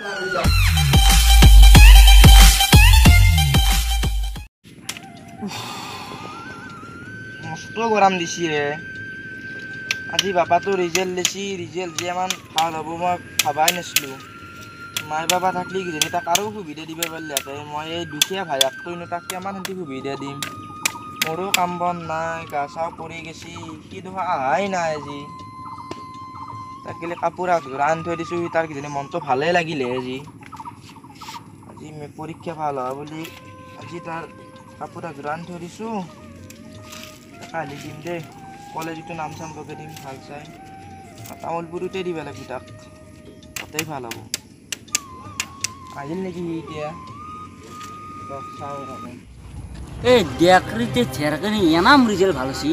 মস্ত গৰম দিছি ৰে আজি। বাপাটো ৰিজাল্ট দিছি, ৰিজাল্ট যে ইমান ভাল হ'ব মই ভাবাই নাছিলোঁ। মাই বাবা থাকিলে কিজানি তাক আৰু সুবিধা দিব পাৰিলেহেঁতেন। মই এই দুখীয়া ভায়েকটোনো তাক কিমান সেন্তি সুবিধা দিম? মোৰো কাম বন নাই, গা চাও পৰি গেছি। সি দেখোন অহাই নাই আজি। তাক গেলে কাপোৰ একযোৰা আনি থৈ দিছোঁ, তাৰ কিজানি মনটো ভালেই লাগিলে আজি। আজি পৰীক্ষা ভাল হোৱা বুলি আজি তাৰ কাপোৰ একযোৰা আনি থৈ দিছোঁ। কালি দিম দেই, কলেজতো নাম চাম লগাই দিম ভাল চাই। তামোলপুৰতে দিব লাগিব তাক, তাতেই ভাল হ'ব। আহিল নেকি সি এতিয়া? চাওঁ। এই দেকৰিতে ঝেৰকনি এনাম ৰিজাল্ট ভাল হৈছে।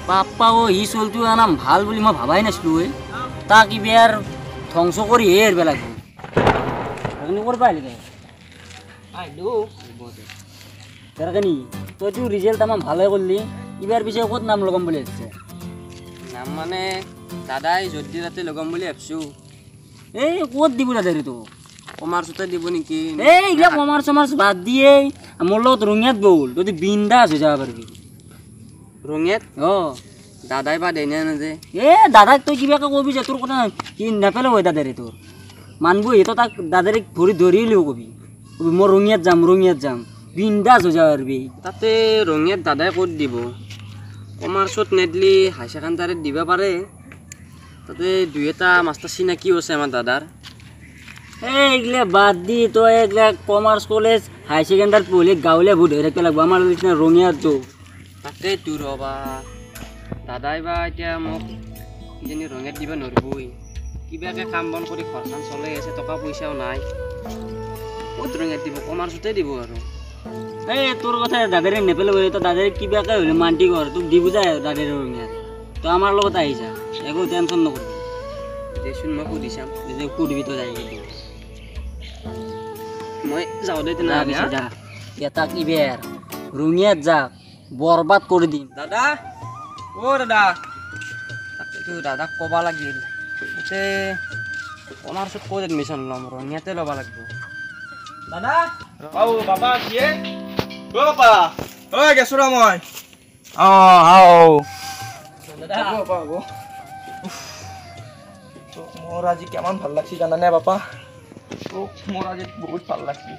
পাপ্পাও সি চলটো এনাম ভাল বুলি মই ভাবাই নাছিলোঁ। এই তাক ইবাৰ ধ্বংস কৰি হে এৰিব লাগিব। সেইখিনি কৰিব আহিলি তই? আহিলো। ঝেৰকনি, তইতো ৰিজাল্ট তামাম ভালে কৰিলি, ইবাৰ পিছে ক'ত নাম লগাম বুলি ভাবিছে? নাম মানে দাদাই য'ত দিয়ে তাতে লগাম বুলি ভাবছোঁ। এই ক'ত দিব দাদাৰে তোক? কমাৰ্চতে দিব নেকি? এই এইগিলা কমাৰ্চ চমাৰ্চ বাদ দিয়ে মোৰ লগত ৰঙিয়াত ব'ল, তই বিন্দাছ হৈ যাব পাৰিবি। ৰঙিয়াত? অঁ। দাদাই বা দেই নে নেদে? এ দাদাক তই কিবাকে কবি যে তোৰ কথা সি নেপেলাব। দাদাৰে তোৰ মানব সি। তই তাক দাদাৰে ভৰি ধৰি লিও কবি, কবি মই ৰঙিয়াত যাম, ৰঙিয়াত যাম, বিন্দাছ হৈ যাব পাৰিবি। তাতে ৰঙিয়াত দাদাই ক'ত দিব? কমাৰ্চত নেদলি হাই ছেকেণ্ডাৰীত দিব পাৰে। তাতে দুই এটা মাষ্টাৰ চিনাকিও আছে আমাৰ দাদাৰ। এই এইগিলা বাদ দি তই এইগিলা কমাৰ্চ কলেজ হাই ছেকেণ্ডাৰীত পঢ়িলে গাঁৱলীয়া ভূত হৈ থাকিব লাগিব। আমাৰ নিচিনা ৰঙিয়াত যৌ। তাকেইতো ৰ'বা, দাদাই বা এতিয়া মোক কিজানি ৰঙিয়াত দিব নোৱাৰিবই। কিবাকে কাম বন কৰি ঘৰখন চলাই আছে, টকা পইচাও নাই, ক'ত ৰঙিয়াত দিব? কমাৰ্চতে দিব আৰু। এই তোৰ কথা দাদাৰে নেপেলাব। তই দাদাৰে কিবাকে হ'লে মান্তি কৰ, তোক দিব যায় দাদাৰে ৰঙিয়াত। তই আমাৰ লগত আহি যা, একো টেনশ্যন নকৰিবি। দেচোন, মই সুধি চাম। সুধিবি তই যাই কিন্তু। মই যাওঁ দে যা। তেনেহ'লে। পিছে যা, এটাক ইবেৰ ৰঙিয়াত যা, বৰবাদ কৰি দিম। দাদা, অ' দাদা। তাকেতো দাদাক ক'ব লাগিল। তাতে কমাৰ্চত ক'ত এডমিশ্যন ল'ম? ৰঙিয়াতে ল'ব লাগিব। দাদা, ঔ বাবা আছে? অ বাবা, ঐ গেছো ৰ মই। অঁ, আও হ'ব বাপা, হ'ব। তোক মোৰ আজি কিমান ভাল লাগছি জানানে বাপা? তোক মোৰ আজি বহুত ভাল লাগছি।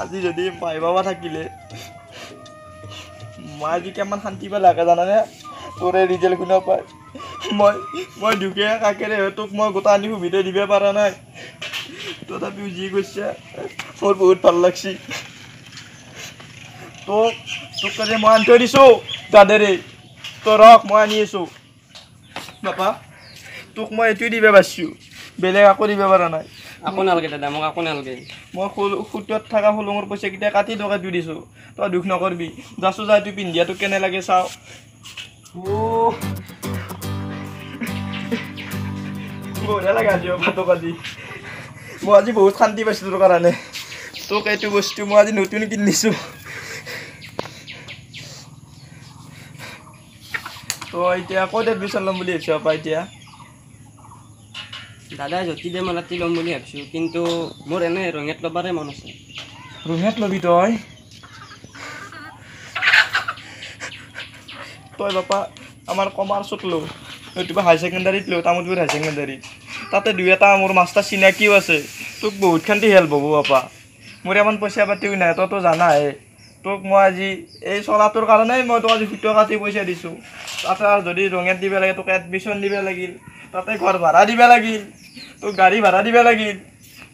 আজি যদি মাই বাবা থাকিলে মই আজি কিমান শান্তি পালে জানানে? তোৰে ৰিজাল্ট শুনা পাই মই দুখীয়া কাকেৰে তোক মই গোটা আনি সুবিধা দিব পৰা নাই, তথাপিও যি কৈছে মোৰ বহুত ভাল লাগছি। তোক আজি মই আনি থৈ দিছোঁ দাদেৰে। তই ৰখ, মই আনি আছোঁ। বাপা, তোক মই এইটোৱে দিব পাৰিছোঁ, বেলেগ একো দিব পৰা নাই। একো নালাগে দাদা, মোক একো নালাগে। মই সুতত থকা সুলঙৰ পইচাকেইটা কাটি তোক এইটো দিছোঁ, তই দুখ নকৰিবি। যাচো যা, এইটো পিন্ধি তোক কেনে লাগে চাওঁ। অ' বঢ়িয়া লাগে আজি বাপা তোক আজি। মই আজি বহুত শান্তি পাইছোঁ তোৰ কাৰণে। তোক এইটো বস্তু মই আজি নতুন কিনিছোঁ। তই এতিয়া ক'ত এডমিশ্যন ল'ম বুলি ভাবিছ বাপা এতিয়া? দাদাই য'ত দিয়ে মই তাতে ল'ম বুলি ভাবছোঁ, কিন্তু মোৰ এনেই ৰঙিয়াত ল'বাৰে মন আছে। ৰঙিয়াত ল'বি তই? তই বাপা আমাৰ কমাৰ্চত ল, নতুবা হাই ছেকেণ্ডাৰীত ল, তামোলপুৰ হাই ছেকেণ্ডাৰীত। তাতে দুই এটা মোৰ মাষ্টাৰ চিনাকিও আছে, তোক বহুতখানটি হেল্প হ'ব বাপা। মোৰ ইমান পইচা পাতিও নাই, তইতো জানাই। তোক মই আজি এই চলাটোৰ কাৰণেই মই তোক আজি সূত্ৰ কাটি পইচা দিছোঁ। তাতে আৰু যদি ৰঙিয়াত দিব লাগে, তোক এডমিশ্যন দিব লাগিল, তাতে ঘৰ ভাড়া দিব লাগিল, তোক গাড়ী ভাড়া দিব লাগিল,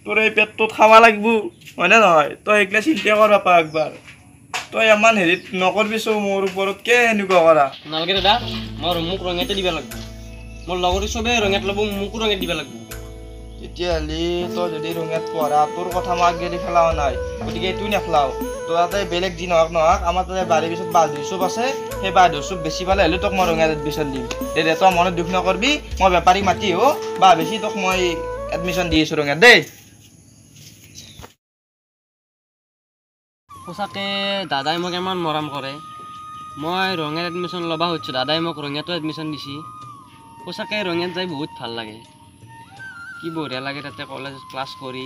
তোৰ এই পেটটোত খাব লাগিব, হয়নে নহয়? তই সেইগিলা চিন্তা কৰ বাপা একবাৰ। তই ইমান হেৰিত নকৰিবিচোন মোৰ ওপৰত কে এনেকুৱা কৰা। নালাগে দাদা, মোক ৰঙিয়াতে দিব লাগিব। মোৰ লগৰ চবেই ৰঙিয়াত ল'ব, মোকো ৰঙিয়াত দিব লাগিব। তেতিয়াহ'লে তই যদি ৰঙিয়াত পঢ়া, তোৰ কথা মই আগেদি খেলাও নাই, গতিকে এইটোও নেখেলাও। তই তাতে বেলেগ যি নহওক নহওক, আমাৰ তাতে বাৰীৰ পিছত বাঁহধৰ চুপ আছে, সেই বাঁহধৰ চুপ বেছি পালে হ'লেও তোক মই ৰঙিয়াত এডমিশ্যন দিম। দে দে, তই মনত দুখ নকৰিবি, মই বেপাৰীক মাতি আহোঁ, বাঁহ বেছি তোক মই এডমিশ্যন দি আছোঁ ৰঙিয়াত দেই। সঁচাকৈ দাদাই মোক ইমান মৰম কৰে। মই ৰঙিয়াত এডমিশ্যন ল'ব খুজিছোঁ, দাদাই মোক ৰঙিয়াতো এডমিশ্যন দিছে। সঁচাকৈ ৰঙিয়াত যাই বহুত ভাল লাগে। কি বঢ়িয়া লাগে তাতে কলেজ ক্লাছ কৰি।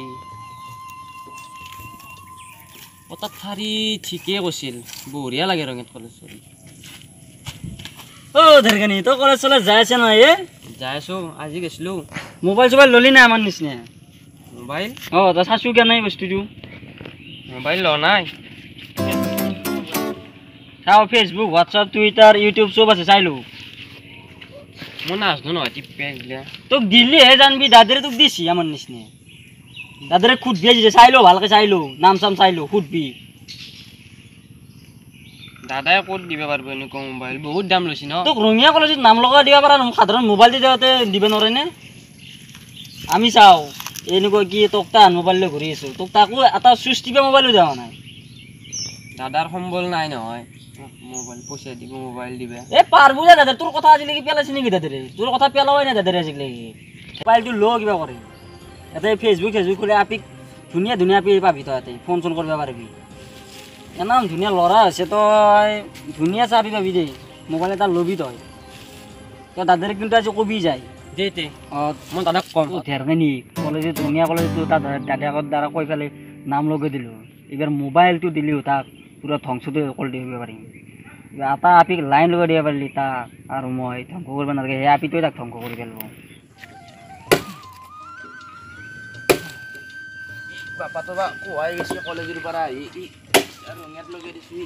তাত ঠাৰি ঠিকেই কৈছিল, বঢ়িয়া লাগে ৰঙিয়াত কলেজ কৰি। অ' ধেৰকানি, তই কলেজ চলেজ যাই আছে নহয়? এ যাই আছোঁ, আজি গৈছিলোঁ। মোবাইল চোবাইল ল'লি নাই আমাৰ নিচিনা? মোবাইল? অঁ, তই চাইছোঁ কিয় নাই বস্তুটো? মোবাইল লোৱা নাই। চাওঁ, ফেচবুক, হোৱাটছআপ, টুইটাৰ, ইউটিউব চব আছে, চাই লো। মই নাজানো নহয় টিপে গিলা। তোক দিলিহে জানবি, দাদাৰে তোক দিছি আমাৰ নিচিনা। দাদাৰে সুধবি দিছে, চাই লো, ভালকে চাই লো, নাম চাম চাই লো, সুধবি। দাদাই ক'ত দিব পাৰিব এনেকুৱা মোবাইল, বহুত দাম লৈছে ন। তোক ৰঙিয়া কলেজত নাম লগাই দিব পাৰা, সাধাৰণ মোবাইল দি যাওঁতে দিব নোৱাৰেনে? আমি চাওঁ এনেকুৱা কি তোক তান মোবাইল লৈ ঘূৰি আছোঁ, তোক তাকো এটা চুইচ টিপা মোবাইলো দিয়া নাই। দাদাৰ সম্বল নাই নহয়, মোবাইল পইচা দিব, মোবাইল দিবা। এই পাৰবো যা দাদা, তোৰ কথা আজিলৈকে পেলাইছে নেকি দাদাৰে? তোৰ কথা পেলোৱাই নাই দাদাৰে আজিলৈকে। মোবাইলটো ল কিবা কৰি, ইয়াতে ফেচবুক চেচবুক খুলি আপিক ধুনীয়া ধুনীয়া আপি পাবি তই, ইয়াতে ফোন চোন কৰিব পাৰিবি। ইমান ধুনীয়া ল'ৰা হৈছে তই, ধুনীয়া চাবি পাবি দেই। মোবাইল এটা ল'বি তই, তই দাদাৰে কিন্তু আজি কবি যায়। দে দে। অঁ, মই দাদাক ক'ম। ধেৰকানি কলেজত, ৰঙিয়া কলেজতো তাত দাদাকৰ দ্বাৰা কৈ পেলাই নাম লগাই দিলোঁ। এইবাৰ মোবাইলটো দিলেও তাক পূৰা ধ্বংসটো কৰি দিব পাৰিম। এটা আপিক লাইন লগাই দিব পাৰিলি তাক আৰু মই ধ্বংস কৰিব নালাগে, সেই আপিটোৱে তাক ধ্বংস কৰি পেলাব। বাপাটো বা কোৱাই গৈছে কলেজৰ পৰা আহি, ই ৰঙিয়াত লগাই দিছোঁ,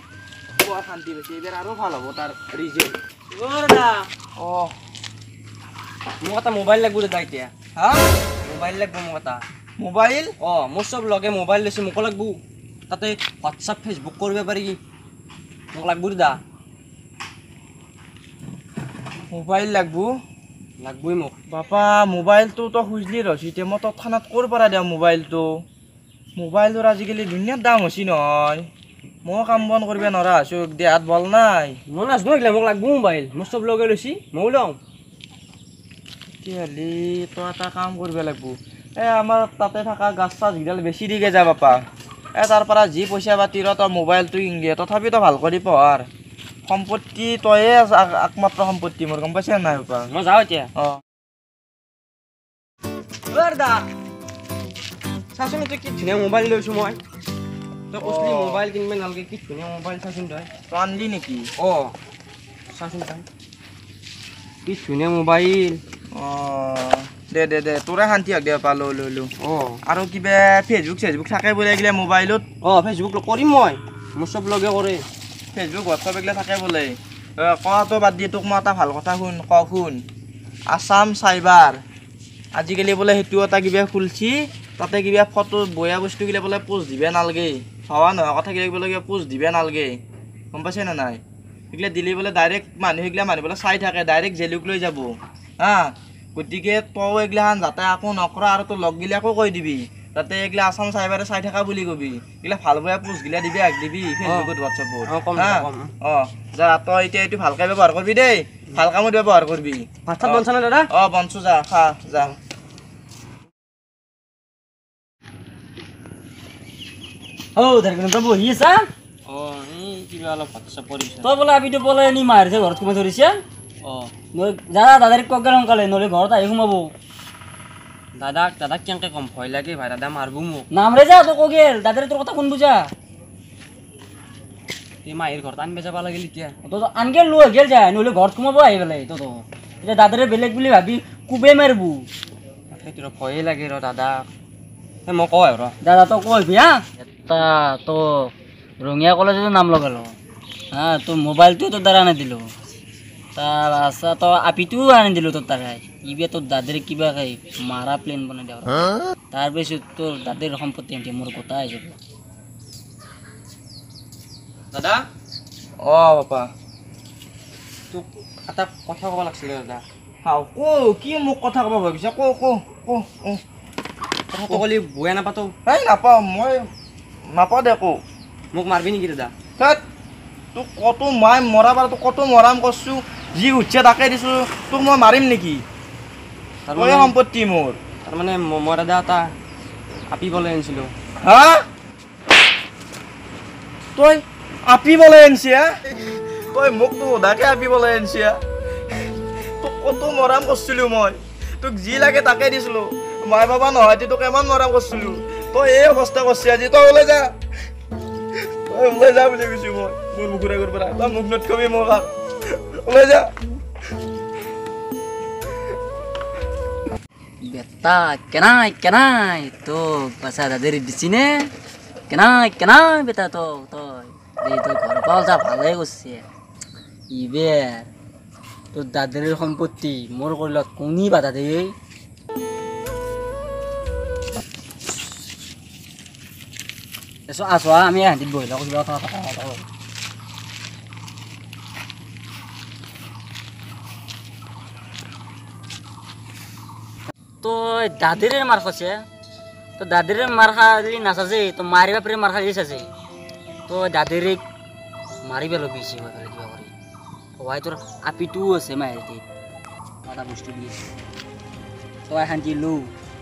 কোৱা শান্তি পাইছে, এইবাৰ আৰু ভাল হ'ব তাৰ ৰিজাল্ট। অঁ, মোক এটা মোবাইল লাগিব দাদা এতিয়া। হা? মোবাইল লাগিব মোক এটা। মোবাইল? অঁ, মোৰ চব লগে মোবাইল লৈছে, মোকো লাগিব। তাতে হোৱাটছআপ ফেচবুক কৰিব পাৰি, মোক লাগিব দাদা। মোবাইল লাগব? লাগবই মোক। বাপা মোবাইলটো তই খুজিলি ৰছ, এতিয়া মই তৎক্ষণাত ক'ৰ পৰা দিওঁ মোবাইলটো? মোবাইলটোৰ আজিকালি ধুনীয়া দাম হৈছে নহয়, ময়ো কাম বন কৰিব নোৱাৰা হৈছোঁ, দেহাত বল নাই। মই নাজানো এইগিলা, মোক লাগব মোবাইল, মোৰ চব লগে লৈছি, ময়ো লওঁ। তেতিয়াহ'লে তই এটা কাম কৰিব লাগিব, এই আমাৰ তাতে থকা গাছ চাছকেইডাল বেছি দিগে যা বাপা। এই তাৰ পৰা যি পইচা পাতি ৰ তই মোবাইলটো কিনগে, তথাপি তই ভাল কৰি পঢ়াৰ সম্পত্তি তয়ে একমাত্ৰ সম্পত্তি মোৰ, গম পাইছে নাই বাপা? মই যাওঁ এতিয়া। অঁ। দাদা চাচোন এইটো কি ধুনীয়া মোবাইল লৈছোঁ মই। তই কৈছিলি মোবাইল কিনিব নালাগে, কি ধুনীয়া মোবাইল চাচোন তই। তই আনলি নেকি? অঁ, চাচোন তই কি ধুনীয়া মোবাইল। অঁ, দে দে দে, তোৰে শান্তি হওক দে বাপা, লৈ লৈ লো। অঁ, আৰু কিবা ফেচবুক চেচবুক থাকে বোলে এইগিলা মোবাইলত? অঁ, ফেচবুক কৰিম মই, মোৰ চব লগে কৰে। ফেচবুক হোৱাটছআপ এইগিলা থাকে বোলে। কোৱাটো বাদ দি তোক মই এটা ভাল কথা শুন, কওঁ শুন। আছাম চাইবাৰ আজিকালি বোলে সেইটো এটা কিবা খুলছি, তাতে কিবা ফটো বয়া বস্তুগিলা বোলে পোষ্ট দিবে নালাগে, হোৱা নোহোৱা কথাগিলা বোলে কিবা পোষ্ট দিবে নালাগে, গম পাইছে নে নাই? সেইগিলা দিলে বোলে ডাইৰেক্ট মানুহ সেইগিলা মানুহ বোলে চাই থাকে, ডাইৰেক্ট জেলুক লৈ যাব। হা, গতিকে তই এইগিলাখান যাতে একো নকৰা, আৰু তোৰ লগগিলাকো কৈ দিবি তাতে এইগিলা আছাম চাইবাৰে চাই থকা বুলি কবি। এইগিলা ভাল বেয়া পোষ্টগিলা দিবি, আগ দিবি ফেচবুকত হোৱাটছআপত। অঁ, যা তই এতিয়া এইটো ভালকে ব্যৱহাৰ কৰিবি দেই, ভাল কামত ব্যৱহাৰ কৰিবি। ভাত চাত বনছা নে দাদা? অঁ, বনছো, যা খা যা। অ' ধেৰকানি, তই বহি আছা? অঁ, এই কিবা অলপ হোৱাটছআপ কৰিছোঁ। তই বোলে আপিটো বোলে নি মাৰিছে ঘৰত সোমাই ধৰিছে? অঁ। যা দাদাৰীক কওক সোনকালে, নহ'লে ঘৰত আহি সোমাব। দাদাক দাদাক কেনেকৈ ক'ম, ভয় লাগে ভাই, দাদা মাৰব মোক। নামৰে যা তই কগেল, দাদাৰে তোৰ কথা শুনবো যা। এই মাহীৰ ঘৰত আনিব যাব লাগিল এতিয়া। তই আনকে লৈ গেল যা, নহ'লে ঘৰত সোমাব আহি পেলাই তই। এতিয়া দাদাৰে বেলেগ বুলি ভাবি কোবেই মাৰিব। সেইটো ভয়ে লাগে ৰ দাদা। মই কওঁ ৰ দাদা, তই কৈ হা। এটা তো ৰঙিয়া কলেজতো নাম লগালো, হা, তোৰ মোবাইলটো তোৰ দ্বাৰা আনি দিলোঁ, তাৰ আছা তই আপিটোও আনি দিলোঁ তোৰ দ্বাৰাই। কিবা তোৰ দাদাৰ কিবা মাৰা প্লেন বনাই দিয়া, তাৰপিছত তোৰ দাদাৰ সম্পত্তি আনি মোৰ গোটা আহি যাব। দাদা? অঁ বাপা, তোক এটা কথা ক'ব লাগিছিলে দাদা। হাও ক, কি মোক কথা ক'ব ভাবিছা? ক ক ক। কথাটো ক'লি বয়া নাপাতো? এই নাপাওঁ, মই নাপাওঁ দে, ক। মোক মাৰবি নেকি দাদা? ধেৎ, তোক কতো মই মৰা পাৰা, তোক কতো মৰাম কৰছোঁ, যি উঠছে তাকে দিছোঁ, তোক মই মাৰিম নেকি? তয়ে সম্পত্তি মোৰ। তাৰমানে মই দাদা এটা আপি বলাই আনিছিলোঁ। হা, তই আপি বলাই আনছি? তই মোকতো সোধাকে আপি বলাই আনছি? তোক কতো মৰাম কৰছিলোঁ মই, তোক যি লাগে তাকে দিছিলোঁ, মাই বাবা নহয় তোক ইমান মৰম কৰিছিলো, তই এই অৱস্থা কৰছি আজি। তই ওলাই যা, তই ওলাই যা বুলি কৈছো মই মোৰ মুখৰ আগৰ পৰা। তই মুখ নথকবি মোক, ওলাই যা। বেটা কেনাই কেনাই তো বাসা দাদের দিছি নে, কেনাই কেনাই বেটা তো তই এই তই ঘৰ পাও যা, ভালে কৰছে। ইবেৰ তোৰ দাদেৰ সম্পত্তি মোৰ কৰিলত কোনি বাধা দেই। আছো আমি এহান্তিত বহি লওঁ কিবা কথা কথা। তই দাদিৰে মাৰ খাইছে, তই দাদিৰে মাৰ খালি নাচাজে, তই মাৰিবা পেৰে মাৰ খালি চাজে। তই দাদিৰেক মাৰি পেলাবি কিবা কৰি। হোৱাই তোৰ আপিটোও আছে মাহেতি এটা বস্তু দি আছে। তই শান্তি লৌ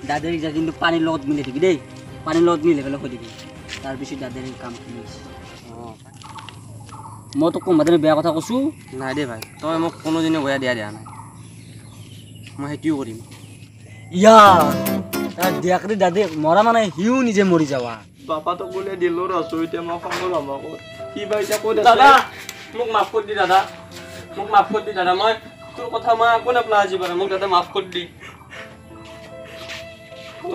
দাদিৰেক যা, কিন্তু পানীৰ লগত মিলাই দিবি দেই, পানীৰ লগত মিলাই পেলাই থৈ দিবি। তাৰপিছত দাদিৰে কাম কৰি। অঁ, মই তোক কোনোবা দিনা বেয়া কথা কৈছোঁ নাই দেই ভাই, তই মোক কোনোদিনে বেয়া দিয়া দিয়া নাই, মই সেইটোও কৰিম। ইয়া দিয়াকৰি দাদী মৰা মানে সিও নিজে মৰি যাৱা। বাপাটোক বোলে দিলো ৰছো, এতিয়া মই খং ল'ম আকৌ। সি বা এতিয়া ক'ত আছে? দাদা মোক মাফ কৰি দি, দাদা মোক মাফ কৰি দি দাদা, মই তোৰ কথা মই একো নাপলা আজি বাৰু, মোক দাদা মাফ কৰি দি।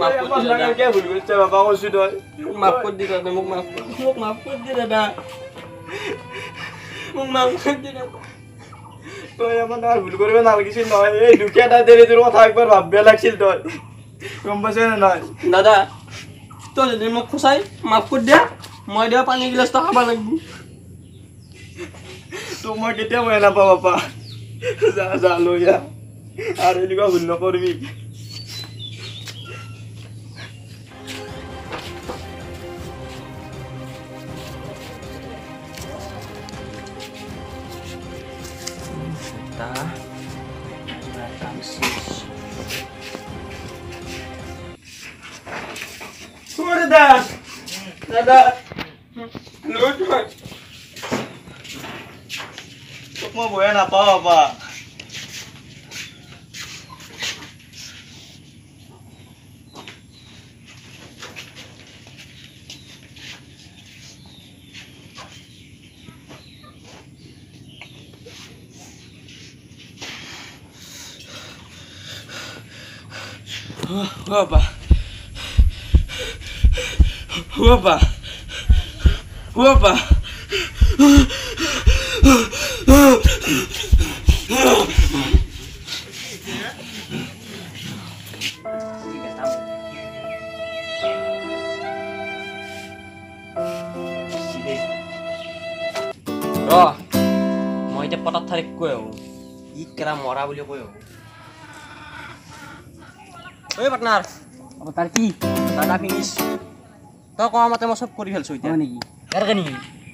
মাফ কৰি দি দাদা। কিয় ভুল কৰিছে বাপা কৈছো তই? মোক মাফ কৰি দি দাদা, মোক মাফ কৰি, মোক মাফ কৰি দি দাদা, মোক মাফ কৰি দি দাদা। তই আমাৰ আৰু ভুল কৰিব নালাগিছিল নহয়, এই দুখীয়া দাদেৰে তোৰ কথা একবাৰ ভাবিব লাগছিল তই, গম পাইছ নে নাই? দাদা তই যদি মোক খুচাই মাফ কৰি দিয়া, মই দিয়া পানী গিলাচটো খাব লাগিব। তোক মই কেতিয়াও বেয়া নাপাওঁ বাপা, যা যা লৈ যা, আৰু এনেকুৱা ভুল নকৰিবি। দাদা দাদা তোক মই বয়া নাপাওঁ বাপা। বাবা বাবা বাবা, ৰ মই এতিয়া পতাত থাৰিক কৈ আহোঁ, ই কেলা মৰা বুলি কৈ আহোঁ। ঐ পাৰ্টনাৰ, তাৰ কি দাদা ফিনিছ, তই কোৱা মতে মই চব কৰি ফেলছোঁ এতিয়া। নেকি ইয়াৰ কাৰণে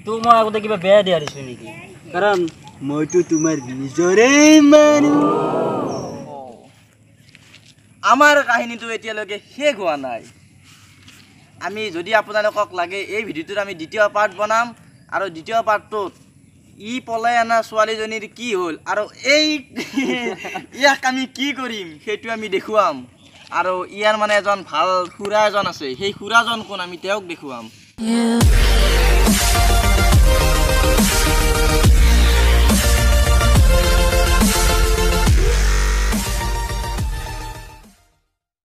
তোক মই আগতে কিবা বেয়া দিয়া দিছোঁ নেকি? কাৰণ মইতো তোমাৰ নিজৰে মানুহ। আমাৰ কাহিনীটো এতিয়ালৈকে শেষ হোৱা নাই। আমি যদি আপোনালোকক লাগে এই ভিডিঅ'টোত আমি দ্বিতীয় পাৰ্ট বনাম, আৰু দ্বিতীয় পাৰ্টটোত ই পলাই অনা ছোৱালীজনীৰ কি হ'ল আৰু এই ইয়াক আমি কি কৰিম সেইটো আমি দেখুৱাম। আৰু ইয়াৰ মানে এজন ভাল খুৰা এজন আছে, সেই খুৰাজন কোন আমি তেওঁক দেখুৱাম।